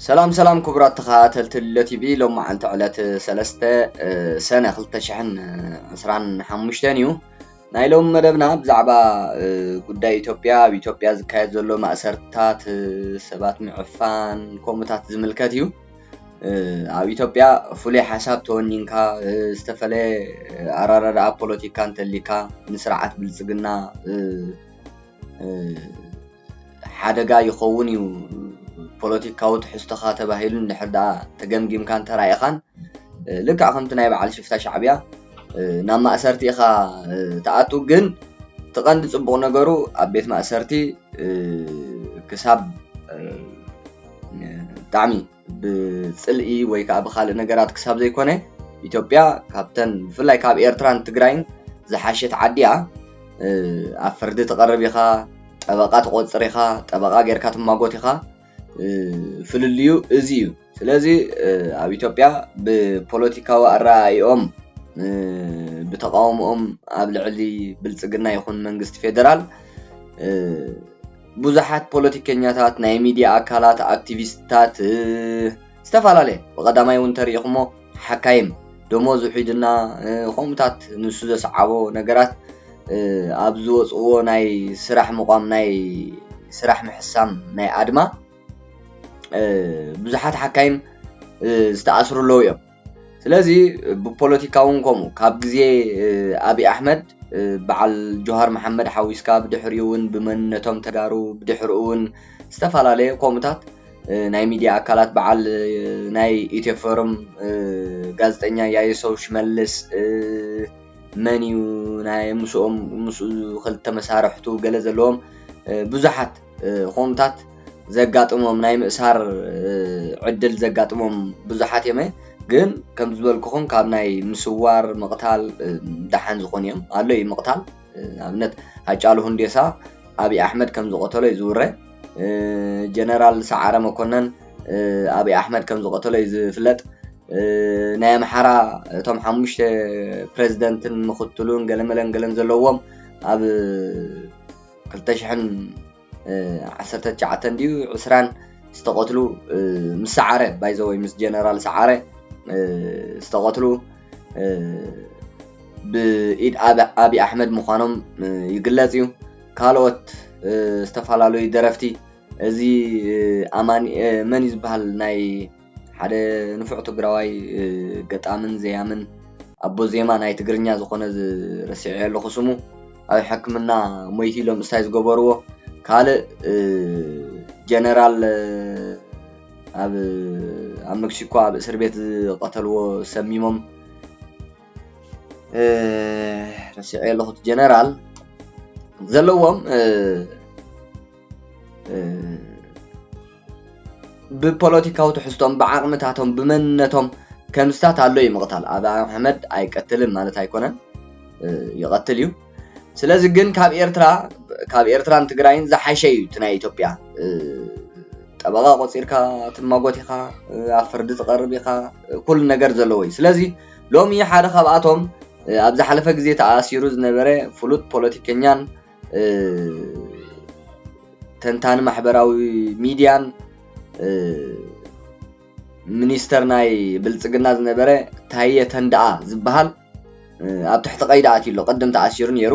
ሰላም ሰላም ክቡራት ተኸታተልቲ ሉለ ቲቪ፣ ሎም መዓልቲ ዕለት ሰለስተ ሰነ ክልተ ሽሕን ዕስራን ሓሙሽተን እዩ። ናይ ሎም መደብና ብዛዕባ ጉዳይ ኢትዮጵያ፣ ኣብ ኢትዮጵያ ዝካየድ ዘሎ ማእሰርታት፣ ሰባት ምዕፋን ከምኡታት ዝምልከት እዩ። ኣብ ኢትዮጵያ ፍሉይ ሓሳብ ተወኒንካ፣ ዝተፈለየ ኣረዳድኣ ፖለቲካ እንተሊካ፣ ንስርዓት ብልፅግና ሓደጋ ይኸውን እዩ፣ ፖለቲካዊ ትሕዝቶኻ ተባሂሉ እንድሕር ደኣ ተገምጊምካን ተራኢኻን፣ ልክዕ ከምቲ ናይ በዓል ሽፍታ ሻዕብያ ናብ ማእሰርቲ ኢኻ ትኣቱ። ግን እቲ ቀንዲ ጽቡቕ ነገሩ ኣብ ቤት ማእሰርቲ ክሳብ ብጣዕሚ ብጽልኢ ወይ ከዓ ብኻልእ ነገራት ክሳብ ዘይኮነ፣ ኢትዮጵያ ካብተን ብፍላይ ካብ ኤርትራን ትግራይን ዝሓሸት ዓዲ እያ። ኣብ ፍርዲ ትቐርብ ኢኻ፣ ጠበቓ ትቖጽር ኢኻ፣ ጠበቓ ጌርካ ትማጎት ኢኻ። ፍልልዩ እዚ እዩ። ስለዚ ኣብ ኢትዮጵያ ብፖለቲካዊ ኣረኣእይኦም ብተቓውሞኦም ኣብ ልዕሊ ብልጽግና ይኹን መንግስቲ ፌደራል ብዙሓት ፖለቲከኛታት፣ ናይ ሚድያ ኣካላት፣ ኣክቲቪስትታት፣ ዝተፈላለየ ብቐዳማይ እውን ተሪኢኹሞ ሓካይም ደሞዝ ውሒድና፣ ከምኡታት ንሱ ዘስዓቦ ነገራት ኣብ ዝወፅዎ ናይ ስራሕ ምቋም፣ ናይ ስራሕ ምሕሳም ናይ ኣድማ ብዙሓት ሓካይም ዝተኣስሩ ኣለዉ እዮም። ስለዚ ብፖለቲካ እውን ከምኡ፣ ካብ ግዜ ኣብይ ኣሕመድ በዓል ጆሃር መሓመድ ሓዊስካ፣ ብድሕሪኡ እውን ብመንነቶም ተጋሩ፣ ብድሕሪኡ እውን ዝተፈላለየ ከምኡታት ናይ ሚድያ ኣካላት፣ በዓል ናይ ኢትዮ ፎረም ጋዜጠኛ ያየሰው ሽመልስ፣ መን እዩ ናይ ምስኦም፣ ምስኡ ክልተ መሳርሕቱ ገለ ዘለዎም ብዙሓት ከምኡታት ዘጋጥሞም፣ ናይ ምእሳር ዕድል ዘጋጥሞም ብዙሓት እዮም። ግን ከም ዝበልኩኹም ካብ ናይ ምስዋር፣ ምቕታል ደሓን ዝኾኑ እዮም። ኣሎ እዩ ምቕታል። ኣብነት ሃጫሉ ሁንዴሳ ኣብይ ኣሕመድ ከም ዝቐተሎ እዩ ዝውረ። ጀነራል ሰዓረ መኮነን ኣብይ ኣሕመድ ከም ዝቐተሎ እዩ ዝፍለጥ። ናይ ኣምሓራ እቶም ሓሙሽተ ፕሬዝደንትን ምኽትሉን ገለመለን ገለን ዘለዎም ኣብ ክልተ ሽሕን ዓሰርተ ትሽዓተን ድዩ ዕስራን ዝተቐትሉ ምስ ሰዓረ፣ ባይዘወይ ምስ ጀነራል ሰዓረ ዝተቐትሉ ብኢድ ኣብይ ኣሕመድ ምዃኖም ይግለጽ እዩ። ካልኦት ዝተፈላለዩ ደረፍቲ፣ እዚ ኣማኒ መን እዩ ዝበሃል፣ ናይ ሓደ ንፉዕ ትግራዋይ ገጣምን ዘያምን ኣቦ ዜማ ናይ ትግርኛ ዝኾነ፣ ረሲዐ ኣለኹ ስሙ፣ ኣብ ሕክምና ሞይቱ ኢሎም እስታይ ዝገበርዎ። ካልእ ጀነራል ኣብ ኣብ ሜክሲኮ ኣብ እስር ቤት ዝቐተልዎ ሰሚሞም፣ ረሲዐ ኣለኹ፣ ጀነራል ዘለዎም ብፖለቲካዊ ትሕዝቶም፣ ብዓቕምታቶም፣ ብመንነቶም ከምስታት ኣሎ እዩ ምቕታል። ኣብይ ኣሕመድ ኣይቀትልን ማለት ኣይኮነን፣ ይቐትል እዩ። ስለዚ ግን ካብ ኤርትራ፣ ካብ ኤርትራን ትግራይን ዝሓሸ እዩ እቲ ናይ ኢትዮጵያ። ጠበቓ ቆጺርካ ትማጎት ኢኻ፣ ኣብ ፍርዲ ትቐርብ ኢኻ፣ ኩሉ ነገር ዘለዎ እዩ። ስለዚ ሎሚ ሓደ ካብኣቶም ኣብ ዝሓለፈ ግዜ ተኣሲሩ ዝነበረ ፍሉጥ ፖለቲከኛን ተንታኒ ማሕበራዊ ሚድያን ሚኒስተር ናይ ብልጽግና ዝነበረ ታየ ተንደኣ ዝበሃል ኣብ ትሕቲ ቀይዲ ኣትዩ ኣሎ። ቅድም ተኣሲሩ ነይሩ፣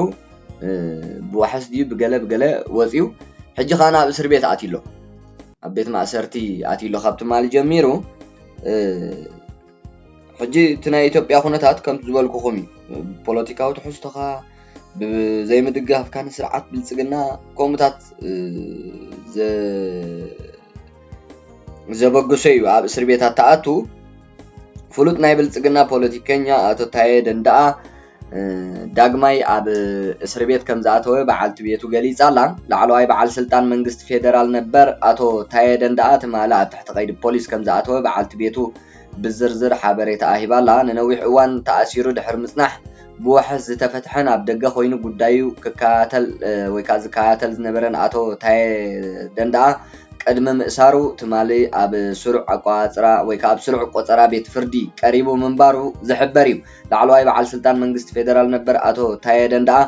ብዋሕስ ድዩ ብገለ ብገለ ወፂኡ፣ ሕጂ ከዓ ናብ እስር ቤት ኣትዩ ኣሎ። ኣብ ቤት ማእሰርቲ ኣትዩ ኣሎ ካብ ትማሊ ጀሚሩ። ሕጂ እቲ ናይ ኢትዮጵያ ኩነታት ከምቲ ዝበልኩኹም እዩ። ብፖለቲካዊ ትሕዝቶኻ፣ ብዘይምድጋፍካ ንስርዓት ብልፅግና ከምኡታት ዘበግሶ እዩ ኣብ እስር ቤት ኣተኣቱ። ፍሉጥ ናይ ብልፅግና ፖለቲከኛ ኣቶ ታየ ደንደኣ ዳግማይ ኣብ እስር ቤት ከም ዝኣተወ በዓልቲ ቤቱ ገሊጻ ኣላ። ላዕለዋይ በዓል ስልጣን መንግስቲ ፌደራል ነበር ኣቶ ታየ ደንደኣ ትማሊ ኣብ ትሕቲ ቀይዲ ፖሊስ ከም ዝኣተወ በዓልቲ ቤቱ ብዝርዝር ሓበሬታ ኣሂባ ኣላ። ንነዊሕ እዋን ተኣሲሩ ድሕሪ ምጽናሕ ብዋሕስ ዝተፈትሐን ኣብ ደገ ኮይኑ ጉዳዩ ክከታተል ወይ ከዓ ዝከታተል ዝነበረን ኣቶ ታየ ደንደኣ ቅድሚ ምእሳሩ ትማሊ ኣብ ስሩዕ ኣቆጻጽራ ወይ ከዓ ኣብ ስሩዕ ቆጸራ ቤት ፍርዲ ቀሪቡ ምንባሩ ዝሕበር እዩ። ላዕለዋይ በዓል ስልጣን መንግስቲ ፌደራል ነበር ኣቶ ታየ ደንደኣ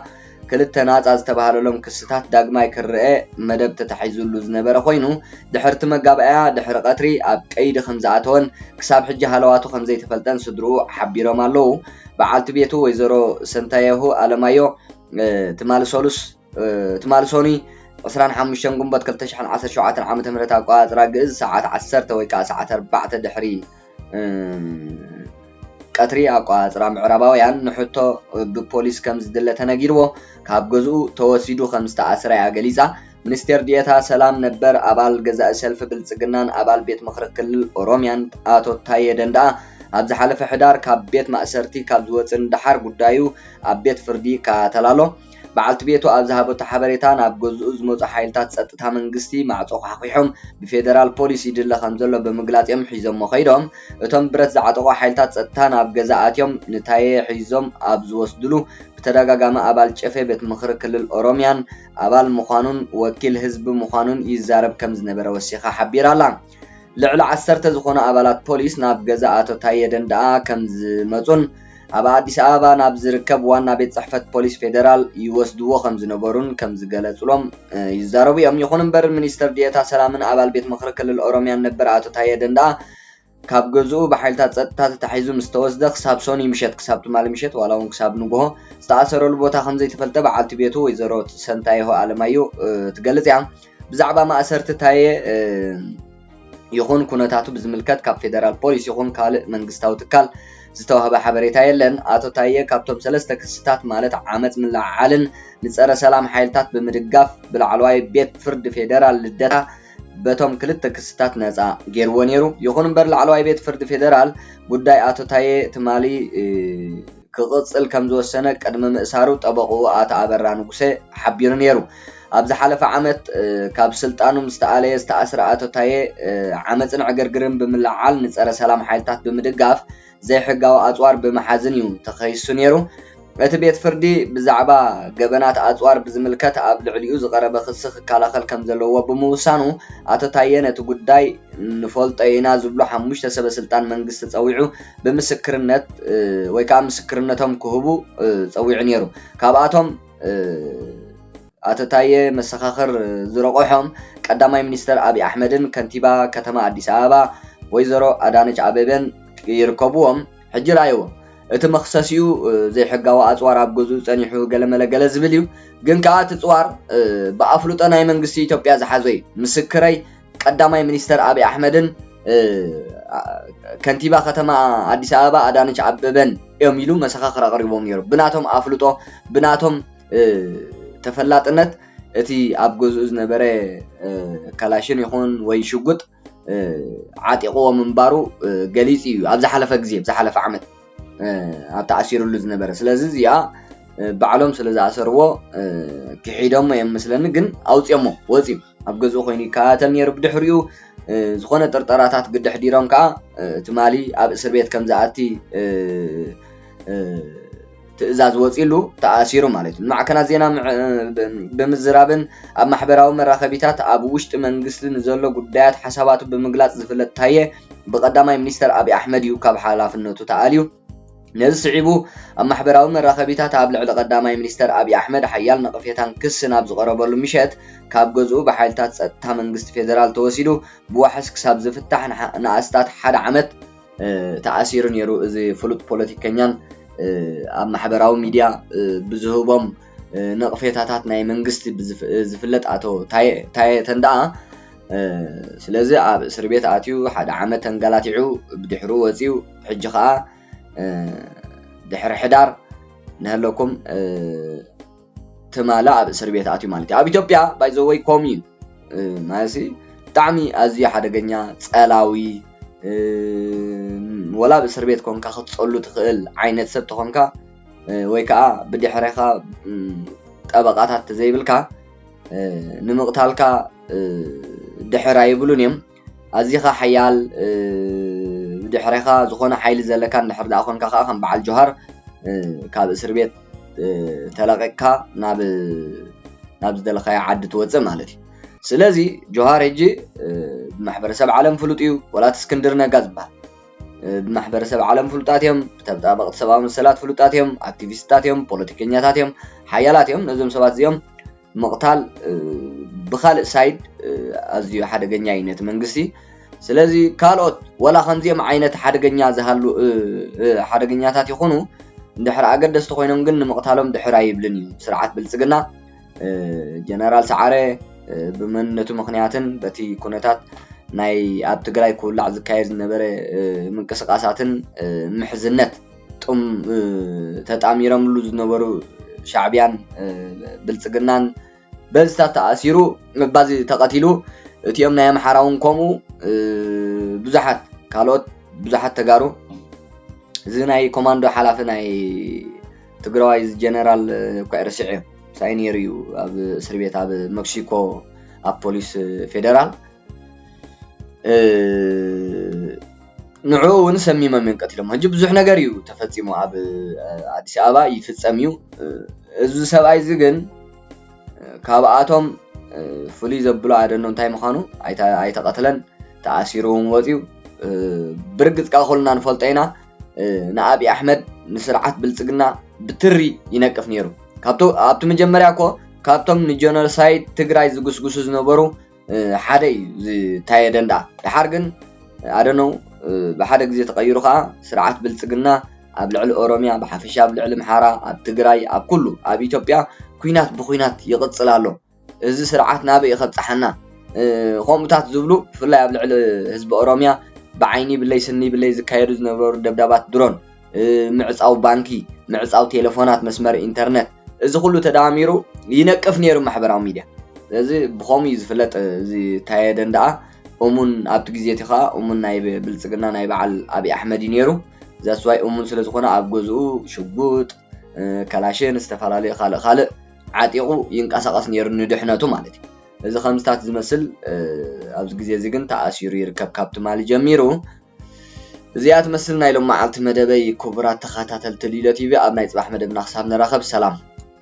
ክልተ ናጻ ዝተባህለሎም ክስታት ዳግማይ ክረኣ መደብ ተታሒዙሉ ዝነበረ ኮይኑ፣ ድሕርቲ መጋባእያ ድሕሪ ቀትሪ ኣብ ቀይዲ ከም ዝኣተወን ክሳብ ሕጂ ሃለዋቱ ከም ዘይተፈልጠን ስድርኡ ሓቢሮም ኣለዉ። በዓልቲ ቤቱ ወይዘሮ ሰንታየሁ ኣለማዮ፣ እ፣ ትማሊ ሰሉስ፣ እ፣ ትማሊ ሶኒ ዕስራን ሓሙሽተን ግንቦት ክልተ ሽሕን ዓሰርተ ሸውዓተን ዓመተ ምህረት ኣቆጻጽራ ግእዝ ሰዓት ዓሰርተ ወይ ከኣ ሰዓት ኣርባዕተ ድሕሪ፣ እ፣ ቀትሪ ኣቆጻጽራ ምዕራባውያን ንሕቶ ብፖሊስ ከም ዝድለ ተነጊርዎ፣ ካብ ገዝኡ ተወሲዱ ከም ዝተኣስረ እያ ገሊጻ። ሚኒስቴር ዲኤታ ሰላም ነበር ኣባል ገዛኢ ሰልፊ ብልጽግናን ኣባል ቤት ምኽሪ ክልል ኦሮሚያን ኣቶ ታየ ደንደኣ ኣብ ዝሓለፈ ሕዳር ካብ ቤት ማእሰርቲ ካብ ዝወጽእ ንደሓር ጉዳዩ ኣብ ቤት ፍርዲ ይከታተል ኣሎ። በዓልቲ ቤቱ ኣብ ዝሃበቶ ሓበሬታ፣ ናብ ገዝኡ ዝመጹ ሓይልታት ጸጥታ መንግስቲ ማዕጾ ኳሕኲሖም ብፌደራል ፖሊስ ይድለ ከም ዘሎ ብምግላጽ እዮም ሒዞሞ ከይዶም። እቶም ብረት ዝዓጠቑ ሓይልታት ጸጥታ ናብ ገዛ ኣትዮም ንታየ ሒዞም ኣብ ዝወስድሉ፣ ብተደጋጋሚ ኣባል ጨፌ ቤት ምኽሪ ክልል ኦሮሚያን ኣባል ምዃኑን ወኪል ህዝቢ ምዃኑን ይዛረብ ከም ዝነበረ ወሲኻ ሓቢራ ኣላ። ልዕሊ ዓሰርተ ዝኾኑ ኣባላት ፖሊስ ናብ ገዛ ኣቶ ታየ ደንደኣ ከም ዝመጹን ኣብ ኣዲስ ኣበባ ናብ ዝርከብ ዋና ቤት ጽሕፈት ፖሊስ ፌደራል ይወስድዎ ከም ዝነበሩን ከም ዝገለጹሎም፣ እ፣ ይዛረቡ እዮም። ይኹን እምበር፣ ሚኒስትር ዲኤታ ሰላምን ኣባል ቤት ምኽሪ ክልል ኦሮሚያን ነበር ኣቶ ታየ ደንደኣ ካብ ገዝኡ ብሓይልታት ጸጥታ ተታሒዙ ምስ ተወስደ፣ ክሳብ ሶኒ ምሸት፣ ክሳብ ትማሊ ምሸት፣ ዋላ እውን ክሳብ ንግሆ ዝተኣሰረሉ ቦታ ከም ዘይተፈልጠ በዓልቲ ቤቱ ወይዘሮ ሰንታየሆ ኣለማዮ፣ እ፣ ትገልጽ እያ። ብዛዕባ ማእሰርቲ ታየ፣ እ፣ ይኹን ኩነታቱ ብዝምልከት ካብ ፌደራል ፖሊስ ይኹን ካልእ መንግስታዊ ትካል ዝተዋህበ ሓበሬታ የለን። ኣቶ ታየ ካብቶም ሰለስተ ክስታት፣ ማለት ዓመጽ ምልዕዓልን ንጸረ ሰላም ሓይልታት ብምድጋፍ፣ ብላዕለዋይ ቤት ፍርዲ ፌደራል ልደታ በቶም ክልተ ክስታት ነጻ ገይርዎ ነይሩ። ይኹን እምበር፣ ላዕለዋይ ቤት ፍርዲ ፌደራል ጉዳይ ኣቶ ታየ ትማሊ፣ እ፣ ክቕጽል ከም ዝወሰነ ቅድሚ ምእሳሩ ጠበቕኡ ኣቶ ኣበራ ንጉሴ ሓቢሩ ነይሩ። ኣብ ዝሓለፈ ዓመት፣ እ፣ ካብ ስልጣኑ ምስ ተኣለየ ዝተኣስረ ኣቶ ታየ፣ እ፣ ዓመጽን ዕግርግርን ብምልዓል ንጸረ ሰላም ሓይልታት ብምድጋፍ ዘይሕጋዊ ኣጽዋር ብምሓዝን እዩ ተኸሲሱ ነይሩ። እቲ ቤት ፍርዲ ብዛዕባ ገበናት ኣጽዋር ብዝምልከት ኣብ ልዕሊኡ ዝቐረበ ክሲ ክከላኸል ከም ዘለዎ ብምውሳኑ፣ ኣቶ ታየ ነቲ ጉዳይ ንፈልጦ ኢና ዝብሉ ሓሙሽተ ሰበ ስልጣን መንግስቲ ጸዊዑ ብምስክርነት፣ እ፣ ወይ ከዓ ምስክርነቶም ክህቡ፣ እ፣ ጸዊዑ ነይሩ። ካብኣቶም፣ እ፣ ኣቶ ታየ መሰኻኽር ዝረቑሖም ቀዳማይ ሚኒስተር ኣብይ ኣሕመድን ከንቲባ ከተማ ኣዲስ ኣበባ ወይዘሮ ኣዳነች ኣቤቤን ይርከብዎም። ሕጂ ረኣይዎ። እቲ መኽሰሲኡ፣ እ፣ ዘይሕጋዊ ኣጽዋር ኣብ ገዝኡ ጸኒሑ ገለመለ ገለ ዝብል እዩ። ግን ከኣ እቲ ጽዋር፣ እ፣ ብኣፍልጦ ናይ መንግስቲ ኢትዮጵያ ዝሓዞ እዩ። ምስክረይ ቀዳማይ ሚኒስተር ኣብይ ኣሕመድን፣ እ፣ ከንቲባ ከተማ ኣዲስ ኣበባ ኣዳነች ኣበበን እዮም ኢሉ መሰኻኽር ኣቕሪቦም ነይሩ። ብናቶም ኣፍልጦ፣ ብናቶም፣ እ፣ ተፈላጥነት እቲ ኣብ ገዝኡ ዝነበረ፣ እ፣ ካላሽን ይኹን ወይ ሽጉጥ፣ እ፣ ዓጢቕዎ ምንባሩ፣ እ፣ ገሊጹ እዩ። ኣብ ዝሓለፈ ግዜ፣ ኣብ ዝሓለፈ ዓመት፣ እ፣ ኣብ ተኣሲሩሉ ዝነበረ። ስለዚ እዚኣ፣ እ፣ ባዕሎም ስለ ዝኣሰርዎ፣ እ፣ ክሒዶሞ እዮም መስለኒ፣ ግን ኣውጺኦሞ፣ ወጺኡ። ኣብ ገዝኡ ኮይኑ ይከታተል ነይሩ። ብድሕሪኡ፣ እ፣ ዝኾነ ጥርጠራታት ግዲ ኣሕዲሮም ከኣ፣ እ፣ ትማሊ ኣብ እስር ቤት ከም ዝኣቲ፣ እ፣ እ፣ ትእዛዝ ወጺሉ ተኣሲሩ ማለት እዩ። ንማዕከናት ዜና ምዕ-፣ ብ-፣ ብምዝራብን ኣብ ማሕበራዊ መራኸቢታት ኣብ ውሽጢ መንግስቲ ንዘሎ ጉዳያት ሓሳባቱ ብምግላጽ ዝፍለጥ ታየ፣ ብቀዳማይ ሚኒስተር ኣብይ ኣሕመድ እዩ ካብ ሓላፍነቱ ተኣልዩ። ነዚ ስዒቡ፣ ኣብ ማሕበራዊ መራኸቢታት ኣብ ልዕሊ ቀዳማይ ሚኒስተር ኣብይ ኣሕመድ ሓያል ነቐፌታን ክስን ኣብ ዝቐረበሉ ምሸት፣ ካብ ገዝኡ ብሓይልታት ጸጥታ መንግስቲ ፌደራል ተወሲዱ ብዋሕስ ክሳብ ዝፍታሕ ንሓ-፣ ንኣስታት ሓደ ዓመት፣ እ፣ ተኣሲሩ ነይሩ። እዚ ፍሉጥ ፖለቲከኛን፣ እ፣ ኣብ ማሕበራዊ ሚድያ፣ እ፣ ብዝህቦም፣ እ፣ ነቕፌታታት ናይ መንግስቲ ብዝፍ-፣ እ፣ ዝፍለጥ ኣቶ ታየ፣ ታየ ተንደኣ፣ እ፣ ስለዚ ኣብ እስር ቤት ኣትዩ ሓደ ዓመት ተንገላቲዑ ብድሕሩ ወፂኡ፣ ሕጂ ከዓ፣ እ፣ ድሕሪ ሕዳር ንሀለኩም፣ እ፣ ትማሊ ኣብ እስር ቤት ኣትዩ ማለት እዩ። ኣብ ኢትዮጵያ ባይዘወይ ኮም እዩ፣ እ፣ ማለት ብጣዕሚ ኣዝዩ ሓደገኛ፣ ጸላዊ፣ እ፣ ወላ ኣብ እስር ቤት ኮንካ ክትጸሉ ትኽእል ዓይነት ሰብ ተኾንካ፣ እ፣ ወይ ከዓ ብድሕሬኻ፣ እ፣ ጠበቃታት ተዘይብልካ፣ እ፣ ንምቕታልካ፣ እ፣ ድሕር ኣይብሉን እዮም። ኣዚኻ ሓያል፣ እ፣ ብድሕሬኻ ዝኾነ ሓይሊ ዘለካ እንድሕር ደኣ ኮንካ ከዓ ከም በዓል ጆሃር፣ እ፣ ካብ እስር ቤት፣ እ፣ ተለቒቕካ ናብ፣ ናብ ዝደለኻዮ ዓዲ ትወፅእ ማለት እዩ። ስለዚ ጆሃር ሕጂ፣ እ፣ ብማሕበረሰብ ዓለም ፍሉጥ እዩ። ወላ እቲ እስክንድር ነጋ ዝበሃል ብማሕበረሰብ ዓለም ፍሉጣት እዮም፣ ብተጣበቕቲ ሰብኣዊ መሰላት ፍሉጣት እዮም፣ ኣክቲቪስትታት እዮም፣ ፖለቲከኛታት እዮም፣ ሓያላት እዮም። ነዞም ሰባት እዚኦም ምቕታል ብኻልእ ሳይድ ኣዝዩ ሓደገኛ እዩ ነቲ መንግስቲ። ስለዚ ካልኦት ወላ ከምዚኦም ዓይነት ሓደገኛ ዝሃሉ ሓደገኛታት ይኹኑ እንድሕር ኣገደስቲ ኮይኖም ግን ንምቕታሎም ድሕር ኣይብልን እዩ ስርዓት ብልፅግና። ጀነራል ሰዓረ ብመንነቱ ምኽንያትን በቲ ኩነታት ናይ ኣብ ትግራይ ክውላዕ ዝካየድ ዝነበረ ምንቅስቃሳትን ምሕዝነት ጥም ተጣሚረምሉ ዝነበሩ ሻዕቢያን ብልፅግናን በዚ ተኣሲሩ፣ ባዚ ተቐቲሉ። እቲኦም ናይ ኣምሓራ እውን ከምኡ ብዙሓት ካልኦት ብዙሓት ተጋሩ እዚ ናይ ኮማንዶ ሓላፊ ናይ ትግራዋይ ጀነራል እኳ ርሲዐ ሳይ ነይሩ እዩ ኣብ እስር ቤት ኣብ መክሲኮ ኣብ ፖሊስ ፌደራል ንዕኡ እውን ሰሚሞም እዮም ቀቲሎም። ሕጂ ብዙሕ ነገር እዩ ተፈፂሙ ኣብ ኣዲስ ኣበባ ይፍፀም እዩ። እዚ ሰብኣይ እዚ ግን ካብኣቶም ፍሉይ ዘብሎ ኣደኖ እንታይ ምዃኑ ኣይተቐትለን፣ ተኣሲሩ እውን ወፅዩ። ብርግፅ ከዓ ኩልና ንፈልጦ ኢና። ንኣብይ ኣሕመድ ንስርዓት ብልፅግና ብትሪ ይነቅፍ ነይሩ። ኣብቲ መጀመርያ እኮ ካብቶም ንጀኖሳይድ ትግራይ ዝጉስጉሱ ዝነበሩ ሓደ እዩ ዝታየ ደንዳ። ድሓር ግን ኣደነው ብሓደ ግዜ ተቐይሩ ከዓ ስርዓት ብልፅግና ኣብ ልዕሊ ኦሮሚያ ብሓፈሻ ኣብ ልዕሊ ምሓራ ኣብ ትግራይ ኣብ ኩሉ ኣብ ኢትዮጵያ ኩናት ብኩናት ይቕፅል ኣሎ። እዚ ስርዓት ናበይ ይኸብፅሓና? ከምኡታት ዝብሉ ብፍላይ ኣብ ልዕሊ ህዝቢ ኦሮሚያ ብዓይኒ ብለይ ስኒ ብለይ ዝካየዱ ዝነበሩ ደብዳባት ድሮን ምዕፃው ባንኪ፣ ምዕፃው ቴሌፎናት፣ መስመር ኢንተርነት፣ እዚ ኩሉ ተደማሚሩ ይነቅፍ ነይሩ ማሕበራዊ ሚድያ። ስለዚ ብኸምኡ እዩ ዝፍለጥ። እዚ ታየ ደንደኣ እሙን ኣብቲ ግዜ እቲ ከዓ እሙን ናይ ብልፅግና ናይ በዓል ኣብይ ኣሕመድ እዩ ነይሩ። ዛስዋይ እሙን ስለዝኾነ ኣብ ገዝኡ ሽጉጥ፣ ከላሽን ዝተፈላለዩ ካልእ ካልእ ዓጢቑ ይንቀሳቐስ ነይሩ ንድሕነቱ ማለት እዩ። እዚ ከምዝታት ዝመስል ኣብዚ ግዜ እዚ ግን ተኣሲሩ ይርከብ ካብ ትማሊ ጀሚሩ። እዚኣ ትመስል ናይ ሎም መዓልቲ መደበይ። ክቡራት ተኸታተልቲ ሊሎ ቲቪ ኣብ ናይ ፅባሕ መደብና ክሳብ ንራኸብ ሰላም።